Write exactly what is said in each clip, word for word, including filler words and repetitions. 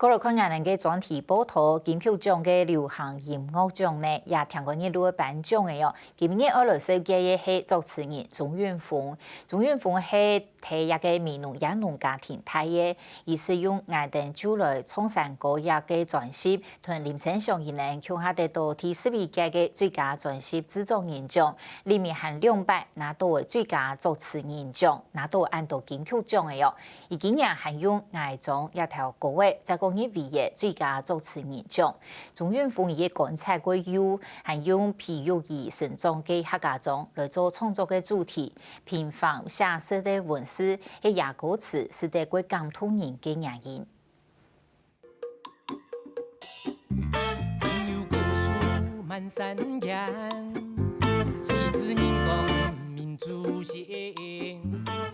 過來看𠊎等个專題報導，金曲獎个流行音樂獎呢，也聽過熱烈个頒獎个哦。今日愛來紹介个係作詞人鍾韻峰。鍾韻峰係在一個美濃夜農家庭大个，佢係用《𠊎等就來唱山歌》這個專輯，同林生祥佢等共下得到第十一屆个最佳專輯製作人獎，另外還兩擺拿到个最佳作詞人獎，拿到恁多金曲獎个哦。 佢今年還用《𠊎莊》這條歌仔，再過入圍个最佳作詞人獎。鍾韻峰佢个觀察過有，還用培育佢成長个客家莊來做創作个主題，平凡寫實个文字，係這歌詞使得過感動人个原因。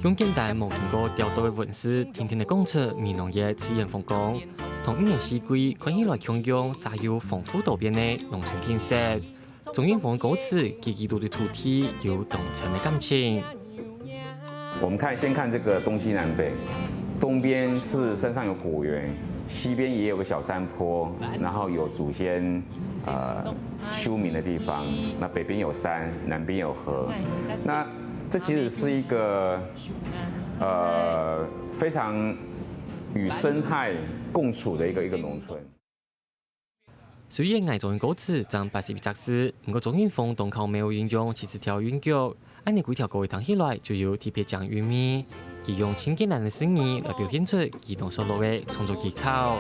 用簡單無經過雕琢个文字，定定仔講出美濃个自然風光，同一年四季看起來共樣，煞有豐富多變个農村景色。鍾韻峰歌詞，句句都對土地有當深个感情。 我們看，先看這個東西南北，東邊是山上有果園，西邊也有個小山坡，然後有祖先呃休眠的地方。那北邊有山，南邊有河。那這其實是一個呃非常與生態共處的一個一個農村。 雖然《𠊎莊》个歌詞正八十一隻字，毋過鍾韻峰當巧妙運用七十條韻腳，恁呢幾條歌仔聽起來就有特別正韻味。佢用盡簡單个字義來表現出佢當熟絡个創作技巧。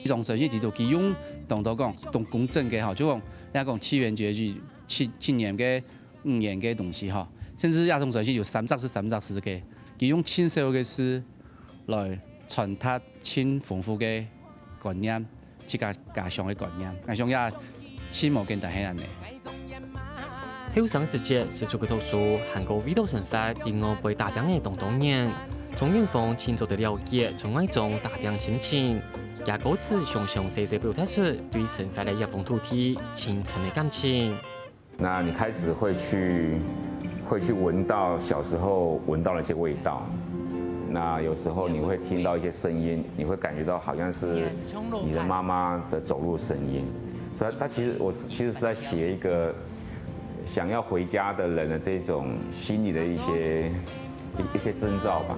這種手勢裡肚，佢用當多講當工整个吼，就講，人家講七言絕句，七七年个五言个東西吼，甚至這種手勢有三隻字、三隻字个，佢用盡少个字來傳達盡豐富个 觀念，自家家鄉个觀念。𠊎想也盡無簡單係恁呢。後生時節，十足个讀書，還過為著生活，在外背打拚个當多年。鍾韻峰盡做得了解在外莊打拚心情，厥歌詞詳詳細細表達出對生活个這方土地盡深个感情。 那你開始會去，會去聞到小時候聞到那些味道。那有時候你會聽到一些聲音，你會感覺到好像是你的媽媽的走路聲音。所以他其實，我是，其實是在寫一個想要回家的人的這種心裡的一些，一，一些徵兆吧。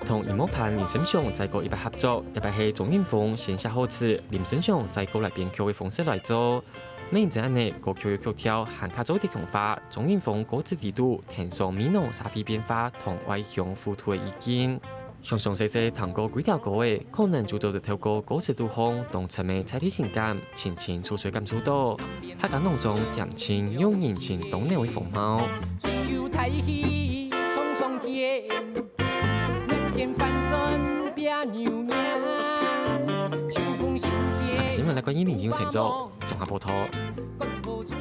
同音樂伴林生祥再過一擺合作，這擺係鍾韻峰先寫好詞，林生祥再過來編曲个方式來做。毋單淨恁呢，歌曲个曲調還較做得強化鍾韻峰歌詞裡肚，添上美濃社會變化同外鄉互動个意境。詳詳細細聽過幾條歌仔，可能就做得透過歌詞肚項當深个在地情感， 清清楚楚感受到客家農莊恬靜又人情當濃个風貌。啊，新聞來關於林永成做綜合報導。